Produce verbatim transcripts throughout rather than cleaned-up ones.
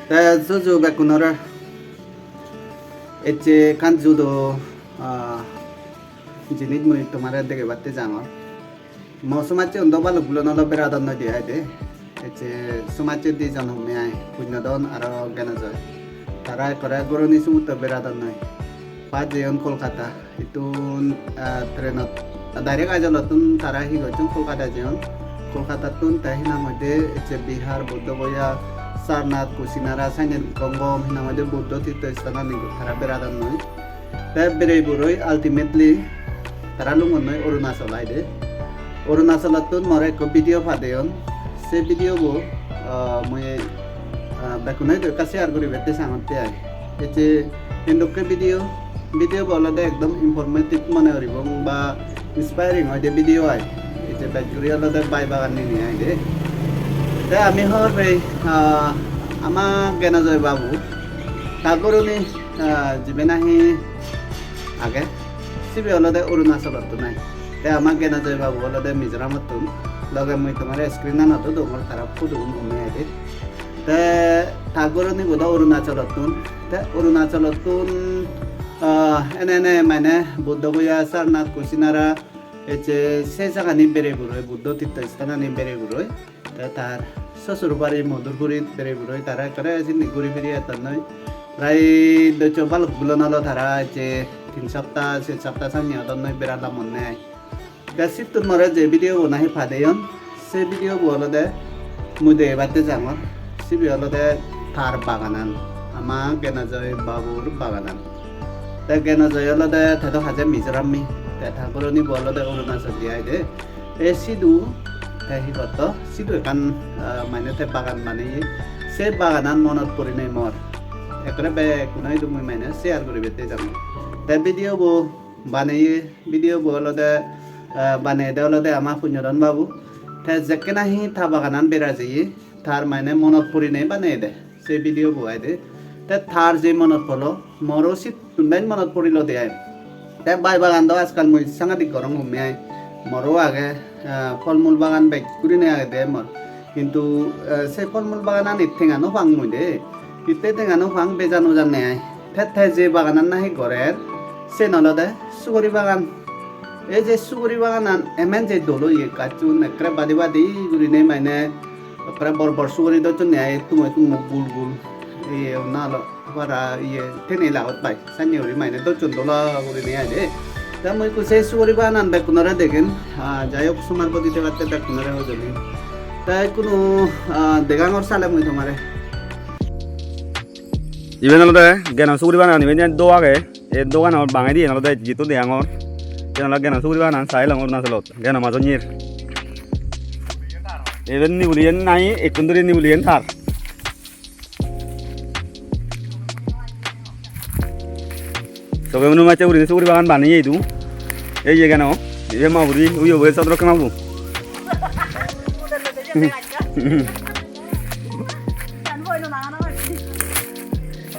Te juju bekkunore, ecche ekkan judo, ah, jinis mui tomare degebatte jangor. Mo somajje undo balok gulo nolo beradon noi de ai de. Ecche somajje dijon homme ai, Punyodon aro Genojoy. Tara ekkore goroni sumutto beradon noi. Paj jeyon Kolkata. Ittun, ah, trainot, direct Aizawlottun tara hi gocchon, Kolkata jeyon. Kolkatattun te hi nang hoide ecche Bihar, Buddha Gaya, Sarnath, Kusinara, Sanyen Gom Gom, hi nang hoide Buddho Tirtho Sthanani tara beradonnoi. Te berei buroi ultimately tara lungonnoi Arunachal aide. Arunachalottun more ekko video padeyon. Se video bo, ah, mui, ah, bekkunoi do ekka share guribette sangotte ai. Ecche hindokke video, video bo olode ekdom informative mone goribong ba inspiring oide video ai. Ecche bej guri olode bai bagan nini ai de. Te ami hobor pei, ah, ama Genojoy babu, ta goroni, ah, jibe nahi age, sibe olode Arunachalottun ai. Te ama Genojoy babu olode Mizoramottun, loge mui tomare screen-anot o dongor tara photo-gun umme ai de. Te ta goroni bo do Arunachalottun. Te Arunachalottun, ah, ene ene mane Buddha Gaya, Sarnath, Kusinara, ecche se jagani bere guroi, Buddho Tirtho Sthanani bere guroi. Te tar sosur bari Modhurpurit bere guroi, tara ekkore sindi guri firi ettonnoi. Prai doccho balok gulo nolo tara ecche tin sapta, ser sapta sanne odonnoi bera lamonne ai. Te sittun more je video bo nahi padeyon, se video bo olode mui degebatte jangor. Sibe olode tar baganan, ama Genojoy babur baganan. Te Genojoy olode te do haje Mizorammi, te ta goroni bo olode Arunachal di ai de. Te sidu te hi gotto, sidu ekkan, ah, mane te bagan baneye. Se baganan monot porinei mor. Ekkore bekkuno idu mui mane share guribette jangor. Te video bo baneye, video bo olode, ah, baneyede olode ama Punyodon babu. Te jekke nahi ta baganan bera jeye, tar mane monot porinei baneyede se video bo ai de. Te tar je monot polo, moro sittun bej monot porilo de ai. Te bai bagan do ajkal mui sangadik gorong homme ai. Moro age, ah, pholmul bagan bej gurinei agede mor. Hintu, eh, se pholmul bagananit tenga no pang mui de. Hitte tenga no pang, beja no janne ai. Te te je baganan nahi gorer, sen olode suguri bagan. Ei je suguri baganan emen je dol oye, gacchun ekkere badi badi gurinei mane ekkere bor bor suguri docchonne ai, tumo tumo gul gul. Iye honna olo para iye tene lagot pai. Sanne guri mane docchon dola gurinei ai de. Te mui ekku se suguri baganan bekkunore degem. Ah, jai hok, somar bodi thebatte bekkunore hojoli. Te ekkunu, ah, degangor sale mui tomare. Iben olode Geno suguri baganan, iben jen do age. Ei doganor bangedi iyen olode jitto degangor. Iyen olode Geno suguri baganan, sai elong Arunachalot. Geno majon yer. Iben nibuliyen nahi, ekkun duri nibuliyen tar. Soge munu macche gurinei suguri bagan baneye idu. Ei ye Geno, ibe ma buri, uyo boi sodro kema bu.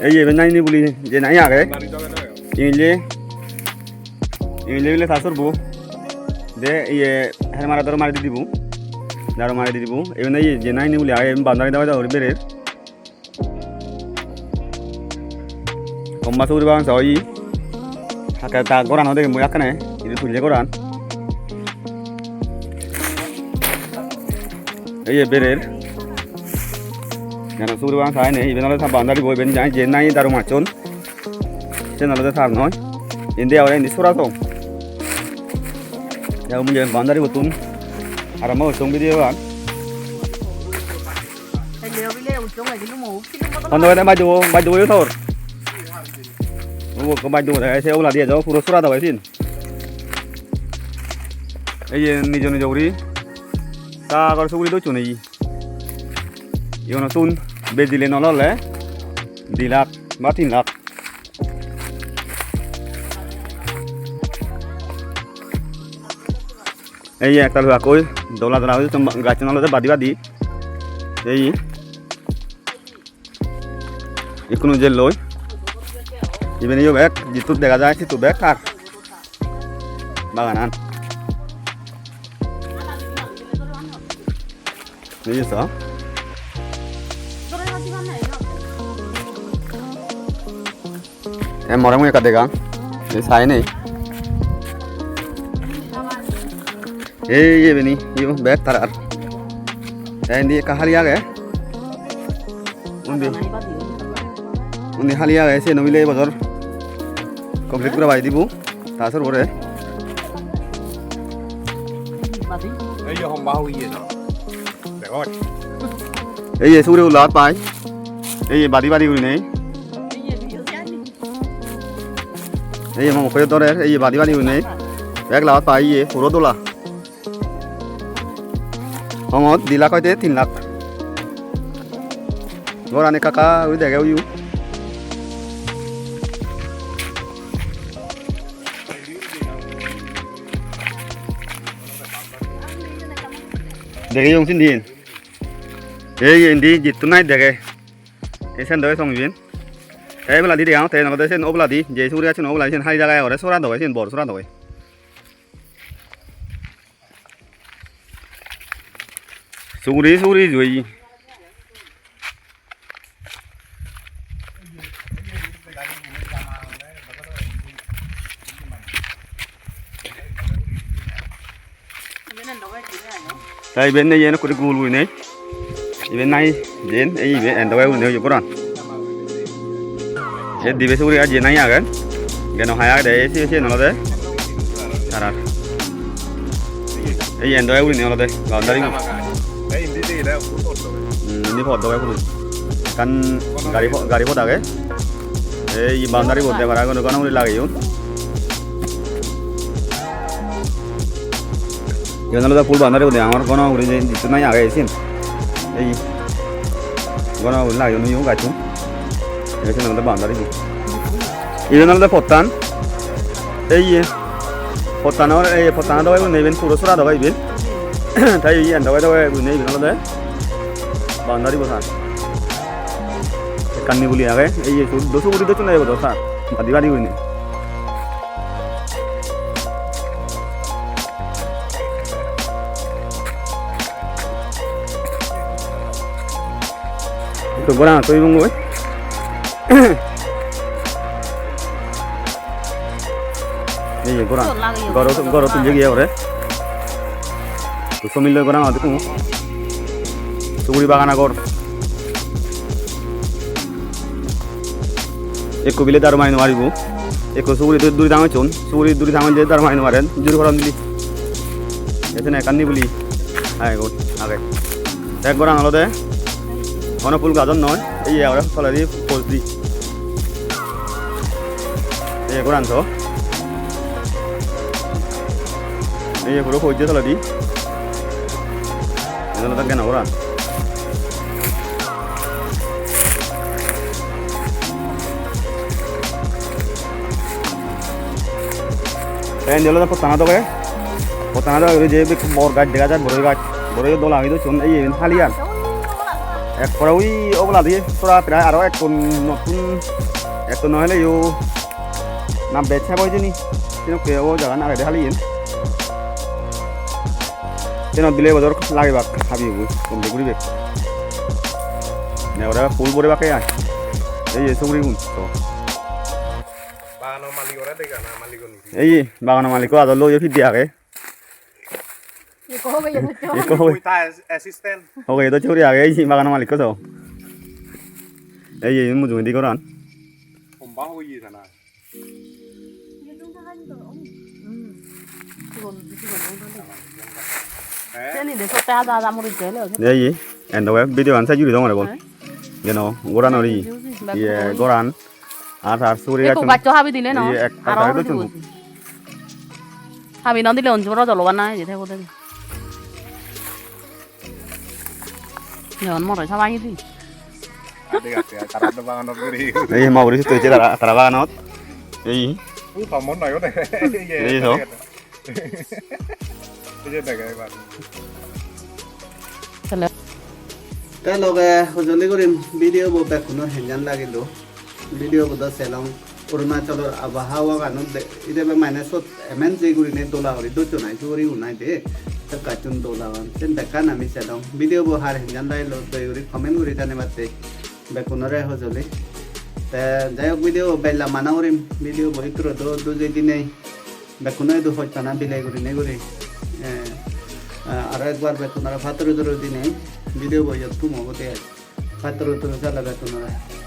Ei ye, iben nahi nibuli, je nahi age. Ingle, ingle bile ta sorbo. De, iye, her mara daro mari di dibo. Daro mari di dibo. Iben nahi, je nahi nibuli age, iben boundary daba daba guri berer. Homma suguri bagan sa oye. Hakke ta goran o degem mui hakkene. Idu tulle goran. Ei ye berer. Geno suguri bagan sa ene. Iben olode ta boundary bo, iben jai je nahi daru macchon. Sen olode tar noi. Indi abar indi sora song. Te mui je boundary bottun arambo gocchong video an. Hono ene baj debo, baj debo yo tor. Ubo ekko baj debo, se oboladi ejo, puro sora debo sin. Ei ye nijo nijo guri sagor suguri docchon ei. Igun sun bejile nw ole di lakh ba tin lakh. Ei ye ektal huakkoi dola dola oye, gacchun olode badi badi. Ei ikkunu jelloi. Iben iyo bek, jittut dega jai, sittu bek tar baganan. Ei so. Te more mui ekka degang. Ei sai nei. Ei, ei, bini, iyo, bek tarar. Te indi ekka hali age. Undi. Undi hali age, siyen o bile ei bojor complete gora pai dibo. Ta sor pore. Ei ye homba hoye na. Degoj. Ei ye suguri ulat pai. Ei ye badi badi gurinei. Ei ye mo mokko dorer, ei ye badi badi gurinei. Bek labat pai ye, puro dola. Hongot di lakh hoite tin lakh. Goran ekka ekka guri dege uyu. Degeyong sindi. Ei indi jittun nahi dege. Ei sen dege song iben. Ei oboladi degang, te olode sen oboladi, je suguri gacchun oboladi sen hali jaga agede, sora dege sen, bor sora dege. Suguri, suguri jui. Te iben ye, yen ekko gul gurinei. Iben nahi jen, ei ibe endoge gurinei oye goran. Ei dibe suguri gaj jen nahi agon. Geno hai agede, ei sibe siyen olode tarar. Ei endoge gurinei olode boundary gun. Hmm, indi pot doge puro. Ekkan gari po-, gari pot age. Ei boundary board de para gono gono guri lageyon. Iyen olode full boundary guri degongor, gono guri je jittun nahi age siyen. Ei gono guri lageyon uyo gacchun. Ei siyen olode boundary di. Iyen olode pottan. Ei ye. Pottanor, ei pottanor doge guri iben puro sora doge iben. Te iyen doge doge guri iben olode boundary bo sar. Ekkan niguli age, ei ye, sut do suguri docchonde ebo do sar, badi badi gurinei. Ekko goran toi bongoi. Ei ye goran, goro, goro tulye giye ore. Somillo goran ade kumo. Suguri bagan agor. Ekko bile daru mari no paribo. Ekko suguri du-, duri dangocchon. Suguri duri dangon je daru mari no paren. Juri poron dili. Ejene ekkan niguli. Hai, got age. Ek goran olode hono phul gajon noi. Ei ye aro toledi pojdi. Ei goran so. Ei puro pojje toledi. Iyen olode geno goran. Te indi olode pottano doge. Pottano doge guri je bek bor gaj dega jar, boroi gaj. Boroi dol agi do sun, ei iyen haliyan. Ekkore ui oboladi sora prai aro ekko nottun, ekko no heleyo na bej hebo hijeni. Senokke o jagan agede haliyen. Siyenot bile bojor lagebak habibo, gombe guribek. Ne ore phul borebakke ai. Ei ye sugurigun to. Bagano maligore dega na, maliguni. Ei bagano malikko adollo oye pidde age. Ekko hoge ye docche. Ekko hoge. Mui ta as-, assistant. Hoge ye docche guri age ei bagano malikko so. Ei ye mujungedi goran. Homba hoye sana. Seni de sotte ada ada muris gele. Ei ye, endoge video an sa juri dong ore bol. Geno goran ori. Ye goran. Ar, ar suguri ekko gacchun. Gaccho habi dile no? Iye ek aro tal habi dibo. Habi no dile onjoro dolo bana, ei je thebo thebo. Jon moro sabai di. Ade gacche, tara do baganot guri. Ei ma guri sutto ecche tara, tara baganot. Ei. U, tomon noi ode. Ei so. Ei je dege ebar. Tale. Te loge hojoli gurim video bo bekkunor henjan lagilo. Video bo do selong Arunachalor abahawa ganot de-, ide be mane sot emen je gurine dola guri docchon ai suguri unai de. Te gacchun dol agon. Sen bekkan ami selong. Video bo har henjan lagilo doi guri comment guri janebatte. Bekkunore hojoli. Te jai hok, video bej lamba no gurim, video bo ittoro do dujei dinei, bekkuno idu hojpana bilei gurinei guri. Eh, eh, aro ekbar bekkunore patturu turu dinei video bo iyot thumo gotei ai. Patturu turu sale bekkunore.